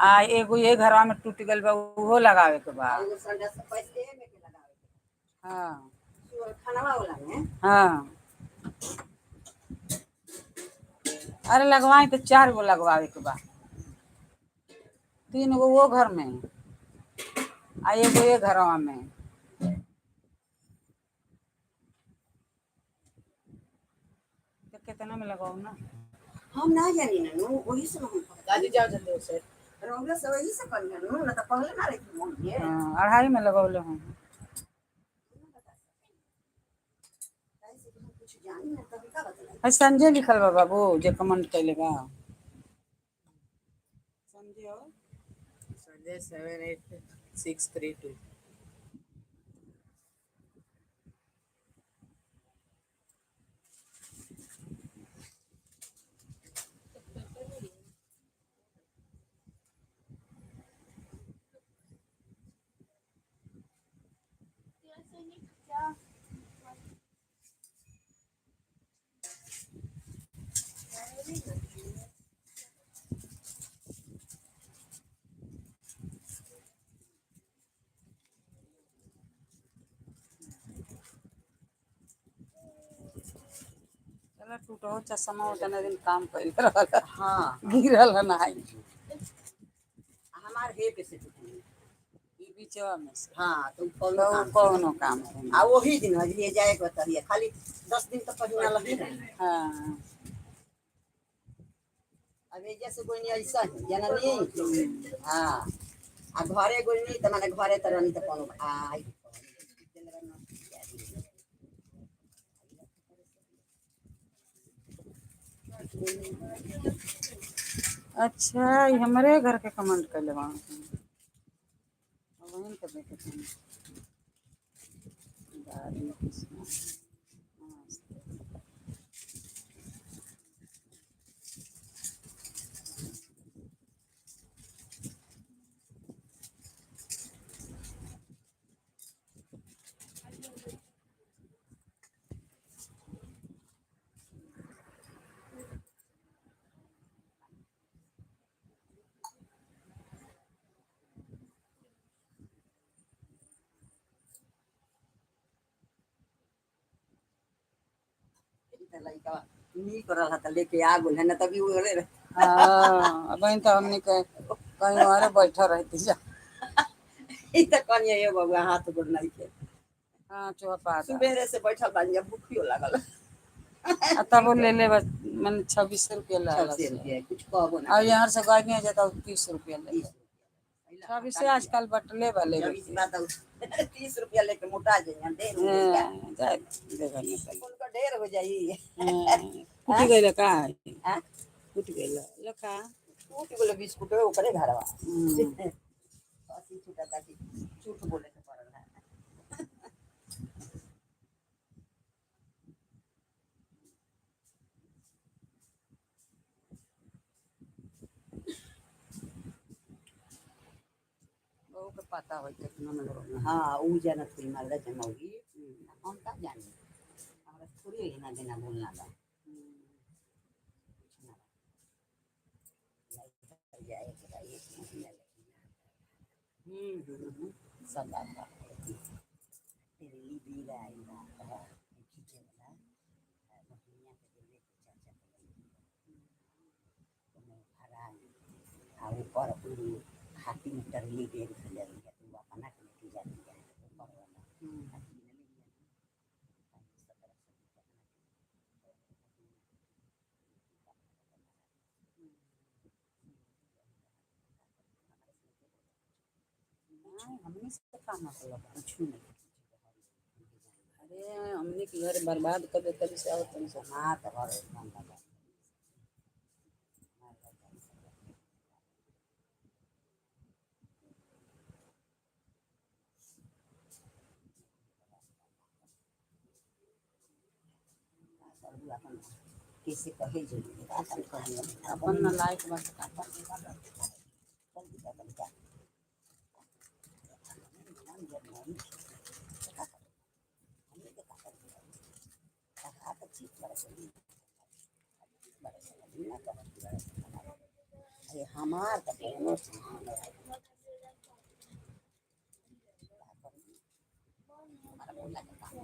आ एगो ये घरवा में टूट गइल बा, उहो लगावे के बा। एगो संडा से पैसे में के लगावे के। हाँ। खानवा वाला में। हाँ, अरे लगवाई तो चार गो लगवावे के बा, तीन गो वो घर में आ एगो ये घरवा में। तो कितना में लगाऊ ना? हम ना जानी ना नु, वही से हम दादी जाओ जल्दी उसे। रौला से वही से करी ना नु, ना तो पहले ना रखी मोन ये। हाँ, अढ़ाई में लगौले हूँ। ऐसे कि हम कुछ जानी ना तभी का बतलाई। है संजय लिखल बा बाबू, जे कमेंट कैले बा संजय और संजय 78632। चला टूटो चश्मा उतना दिन काम कैले रहल। हां। गिरल ना आई। हमार हे पे से टूटी। बीचवा में से। हां, तो कौन तो काम? कौनो काम के आ वही दिन हजरिए जाए के तहिया खाली 10 दिन तो पहिना लगी ना। हाँ। अब एजा से कोई नहीं ऐसा है जननी। हां, आ घरे कोई नहीं त माने घरे त रहनी त कोनो आ आई। अच्छा, ये हमारे घर के कमेंट कैले बा, वहीं के देखे थे। दादी कृष्णा नमस्ते। त लइका नीक रहल त लेके आ गेल है ना, तभी उ रहे। हाँ, अब तो हमने के कहीं और बैठा रहती जा। ई त कनिया ये बबुआ हाथ गोड़ नहीं के। हाँ, चौपा। सुबेरे से बैठल बानी जब भूखियो लागल। आ तब वो ले ले बस मैंने 26 रुपया ला। 26 रुपया कुछ कहबो ना। और यहाँ से गाय नहीं जाता, 30 रुपया ले। 30 रुपया। 26 आजकल बटले वाले। 26 बात, 30 रुपया लेके मोटा जाइए ढेर हो जाई का? हाँ, जाए देगा निकल। उनका ढेर हो जाई। हाँ, फूट गइल का? हाँ? फूट गइल लखा। टूट गेलो बिस्कुट ओकरे घरवा। हम्म। हंसी छूटा ताकि झूठ बोले के पड़ल है। बहू के पता होई कितना में लोग। हाँ, ऊ जानत हुई मर्दा जमौगी, हम का जानी? हमरा थोड़ी लेना देना बोलना बा, कुछ ना बा। जाए के बा एक महीना लगी। सब बात बा। तेरे बीरा आई बा खींचे वाला महीना के देवे के चाचा के ओमे भरा आ ऊपर उ हाथी में टरली बैग धरले रही तो उ अपना के लेके जाती है ऊपर वाला। हाथी में ले लिया 1700। हमने से का मतलब बा? कुछ नहीं। अरे हमने के घर बर्बाद कर दे तभी से आवत तनी सब। ना तो घर एकदम बर्बाद। किसी कहे जो अपन कहे अपन न लायक बा त का अरे हमार तो कोनो सामान नहीं। हमारा बोला के काम।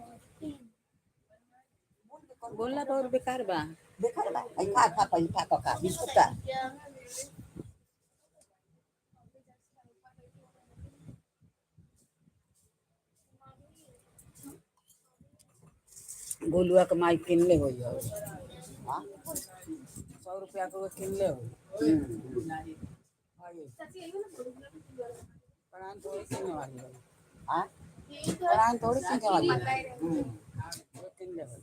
बोलला बहुत बेकार बा। बेकार बा। अई खा खा पहिले खा खा खा बिस्कुट खा। गोलुआ के माई किनले होई हो। हाँ? 100 रुपया के वो किनले होई। आइए। परान थोड़ी किनने वाली हो। हाँ? परान थोड़ी किनने वाली हो। वो किनले होई।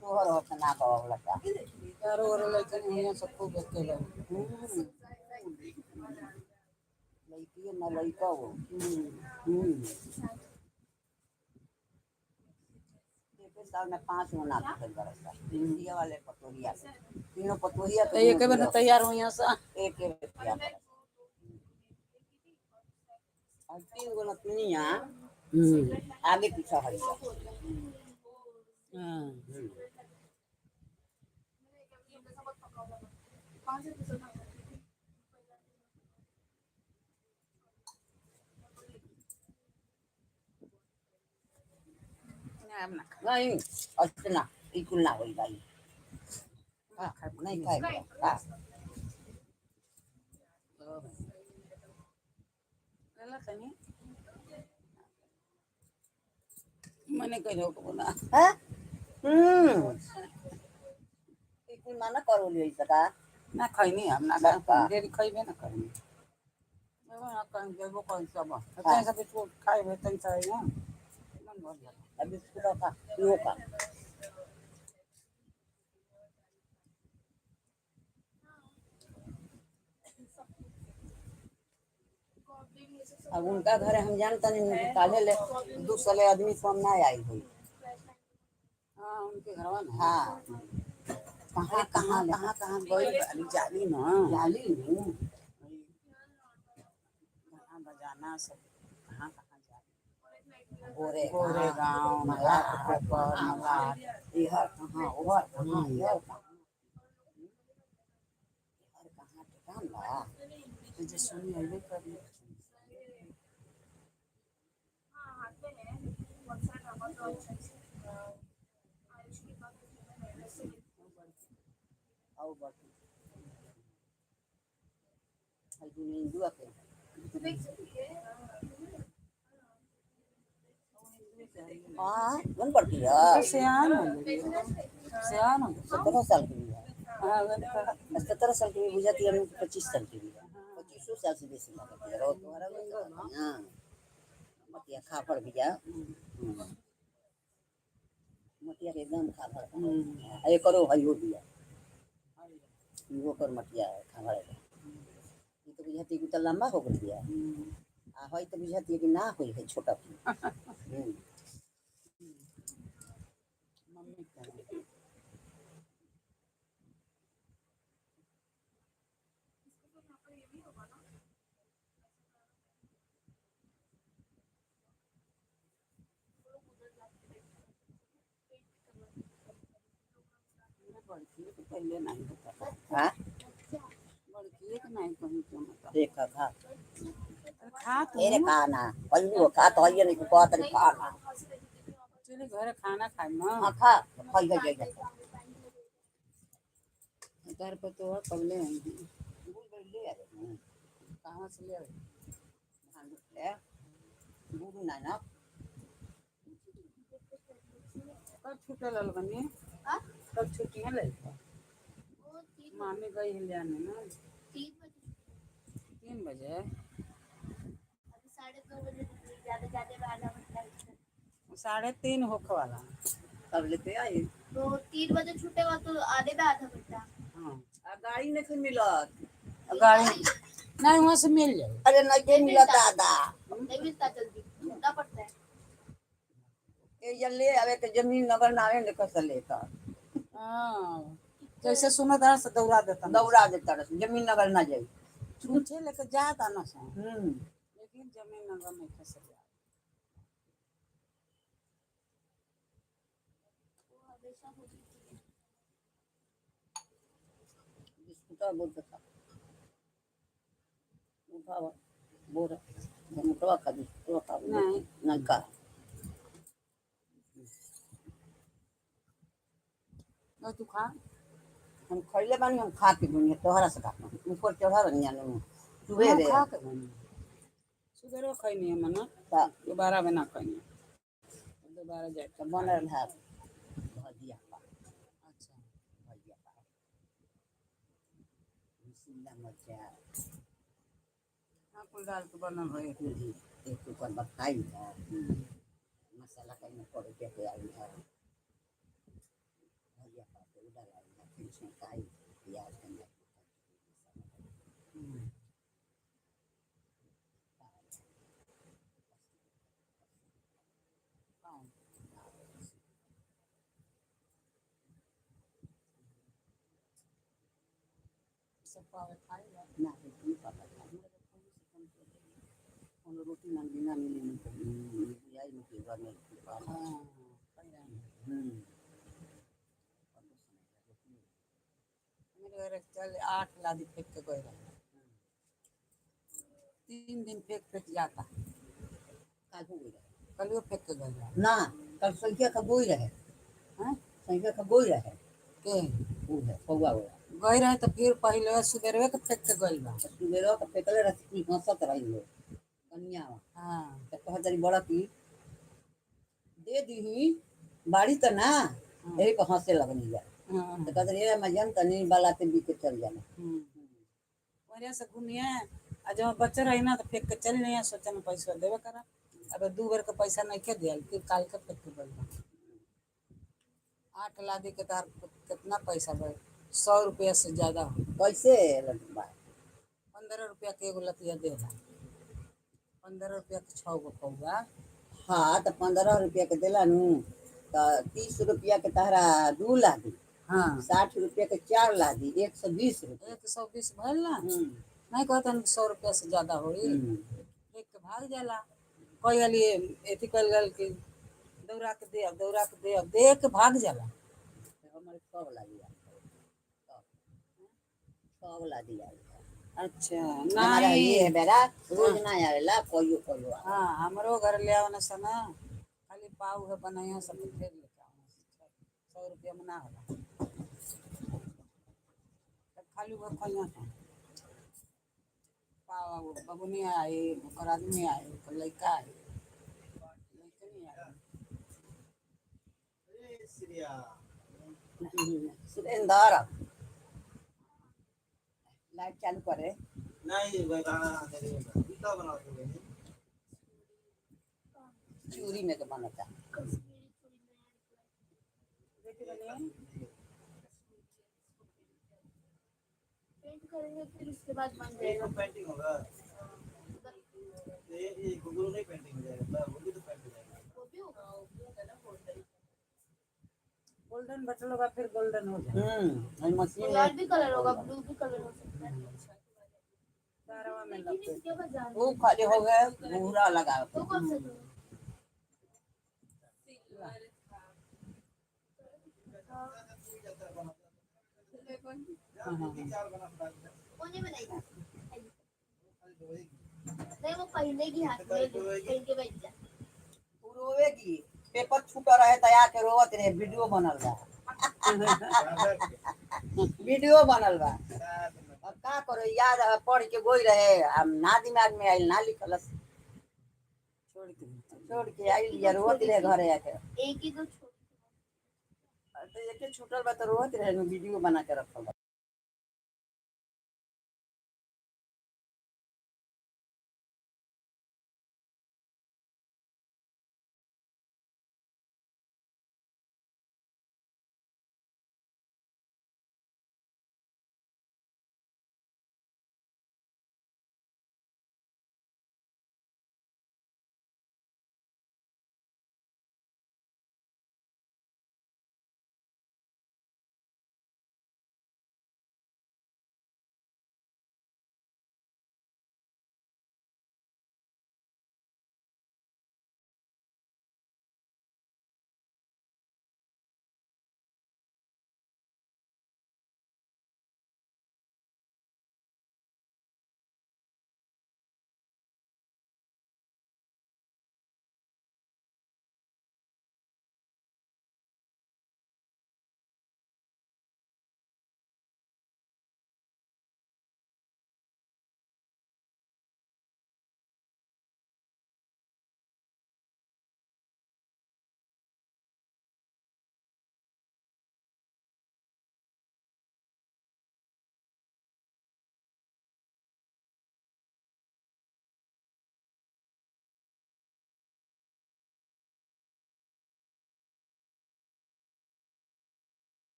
तोहर हो त ना कहो लगा। चारों ओर लइकन हुआ सब खूब अकेले। लइकी न लइका हो। एक साल में 5 गो नाती भइल बरस इंडिया वाले पटोरिया के। तीनों पटोरिया तो एक बेर न तैयार हुई सा। एक एक रुपया बरस। और 3 गो नतनिया आगे पीछे हई जा। हाँ। ना, अब ना खा। नहीं ऐसे ना ई कुल ना होई भाई। ना खाए। नहीं खाए खा। लेला तनी। मने कहियो को बोला। हाँ? ई कुल माना करो लियो सका। ना खैनी हम ना। बा। ढेरी खैबे ना करनी। ना कहीं जेबो कहीं सब तनी सब बिस्कुट खाइबे तनी सब ना मन भर जाला। अब बिस्कुट खा यो खा। अब उनका घर हम जानता नहीं काले ले दू साले आदमी कम ना आई हुई। हाँ उनके घरवा ना। हाँ कहाँ कहाँ कहाँ कहाँ गई बाली जाली ना। जाली हूँ। गाना बजाना सब कहाँ कहाँ जाली। गोरे गोरे गाँव मलार कोपर मलार। इहर कहाँ ओहर कहाँ इहर कहाँ इहर कहाँ ठिकान बा। तो जे सुनी अइबे करी। और बाकी हई दुनिया हिंदुआ के। हाँ मन पड़ती है। सियान हो गई, सियान हो गई। 17 साल की भी है। हाँ, वही 17 साल की भी बुझाती है, 25 साल की भी है। 25 साल से बेसी लगती है। और तुम्हारा भी हाँ मतिया खाफड़ भी जा। मटिया के एकदम खाफड़ ए करो हई हो बिया इहो कर मटिया खाफड़ है। ई तो बुझाती कि तो लंबा हो गई बिया आ हई तो बुझाती कि ना होई है छोटा की। मम्मी का बड़की के पहले नहीं पता। हां बड़की के नहीं कहीं क्यों मत। देख खा। अरे खा तू। तेरे खा ना पहलू खा तो हई नहीं को तरी खा ना। चले घर खाना खाए ना। हां खा खाई गई जाई। घर पर तो कबले आई हैं। भूल गई ले आ रे। कहाँ से ले आए? ले गुरु नानक। कब छूटल रहल बनी? हाँ? कब छुट्टी है लड़का? वो 3 मामी गई है ले आने ना। 3 बजे। 3 बजे। अभी 2:30 बजे निकली, ज्यादा ज्यादा आधा घंटा लगता है। 3:30 होखे वाला। तब लेते आई। तो 3 बजे छूटेगा तो आधे में आधा घंटा। हाँ। आ गाड़ी नहीं मिलत। गाड़ी नहीं, वहाँ से मिल जाए। अरे नहीं मिलत दादा। नहीं मिलता, जल्दी ढूंढना पड़ता है। ए जन ले आवे के जमीन नगर ना आवे ने कस लेकर। हाँ, जैसे सुनत रहा से दौड़ा देता ना। दौड़ा देता रस जमीन नगर ना जाई। छूछे लेके जाता ना से। लेकिन जमीन नगर नहीं खसल जा। वो हमेशा होती है। बिस्कुट बोलते था उठावा बोरा मुटवा खा, बिस्कुट खा। नहीं। नहीं का। और तू खा। हम खैले बानी, हम खा के दुनिया तोहरा से खा ऊपर चढ़ा बनी जाने सुबह हम रे। खा के बनी, सुबह खैनी है मना। त दोबारा बना खैनी, दोबारा जाए। त बनल है भजिया पा। अच्छा। भजिया पा, शिमला मिर्चा। हाँ, कुल डाल के बनल है। एक कुकर बकाई है। मसाला कहीं में पड़ के आई है भजिया पा के उधर आई है, फिर छौंकाई प्याज के अंदर। हाँ। सब पावे खाई ला। ना रोटी पापा खा, कोनो रोटी ना बिना मिली नहीं तो आई नहीं के घर में रोटी पा। हाँ, खाई ला। मेरे घर चल 8 लादी फेंक के गए रहे, 3 दिन फेंक फेंक जाता। काल हो गई रहे। कलियो फेंक के गए रहे। ना, कल संख्या का गोई रहे। हैं? संख्या का गोई रहे। के? वो है कौआ वाला। गए रहे तो फिर पहले सुबेरवे के फेंक के गइल बा। सुबेरो का फेंकले रहती, हंसत रही हो कन्या। हाँ। तो कहत रही बड़ा की दे दीही बाड़ी त ना, यही पर हंसे लगनी जा। हाँ। तो कहत रही मैं जन तनी बाला ते बीके चल जाना। बढ़िया से घूमिए आ जब बच्चे रही ना तो फेंक के चल नहीं, सोचा में पैसा देवे करा। अब 2 बेर के पैसा नहीं के दिया, फिर काल के फेंक के गइल बा। 8 लादी के तार कितना पैसा बा? 100 रुपया से ज्यादा हो। कैसे लग बा? 15 रुपया के एगो लतिया देला, 15 रुपया के छः गो पौआ। हाँ, तो 15 रुपया के दिला नू तो 30 रुपया के तहरा दू ला दी। हाँ। 60 रुपया के चार ला दी, 120 रुपया। 120 भइल ना? नहीं कहता 100 रुपया से ज्यादा होई। देख के भाग जाला। कही अली अथी कल गल कि दौड़ा के दे अब, दौड़ा के दे अब, दे के भाग जाला। हमारे सब ला दिया, सब ला दिया। अच्छा। हमारा नहीं। ये है बेरा रोज ना आवेला, कहियो कहियो आवेला। हाँ, हमरो घर ले आवना सना, खाली पाव है बनाया सब फिर लेके आवना। 100 रुपया में ना होला, तब खाली वो खइया था पाव। बबुनी आई, ओकर आदमी आई, ओकर लड़का आई, लड़के नहीं आई। अरे श्रेया। सुरेंद्र, लाइट चालू करे। नहीं भाई, गाना नहीं का बना दो। चूरी में के बनता। कश्मीरी थोड़ी नया निकला है। देखी बनी। पेंट करेंगे, फिर उसके बाद बन ये जाएगा। तो पेंटिंग होगा। ये गूगल नहीं पेंटिंग हो जाएगा, वो भी तो पेंट हो जाएगा। वो भी होगा, वो भी होगा ना गोल्डन। गोल्डन बटल होगा, फिर गोल्डन हो जाएगा। हम्म, मशीन और भी कलर होगा, ब्लू भी कलर हो सकता है। तारवा में लेकिन लगते। इसके बाजार वो खाली हो गए भूरा लगा। वो कौन सा कलर? हाँ हाँ हाँ। कौन ने बनाई थी? नहीं, वो पहले की हाथ में पहन के बैठ जा। उ रोवेगी, पेपर छूटा रहे त आके रोवत रहे। वीडियो बनल बा, वीडियो बनल बा। अब का करो, याद पढ़ के गोई रहे, अब ना दिमाग में आइल, ना लिखलस। छोड़ के। छोड़ के आई लिया रोत रहे घरे आके। एक ही दो छोटी। तो एके छूटल बा तो रोत रहे, वीडियो बना के रखल बा।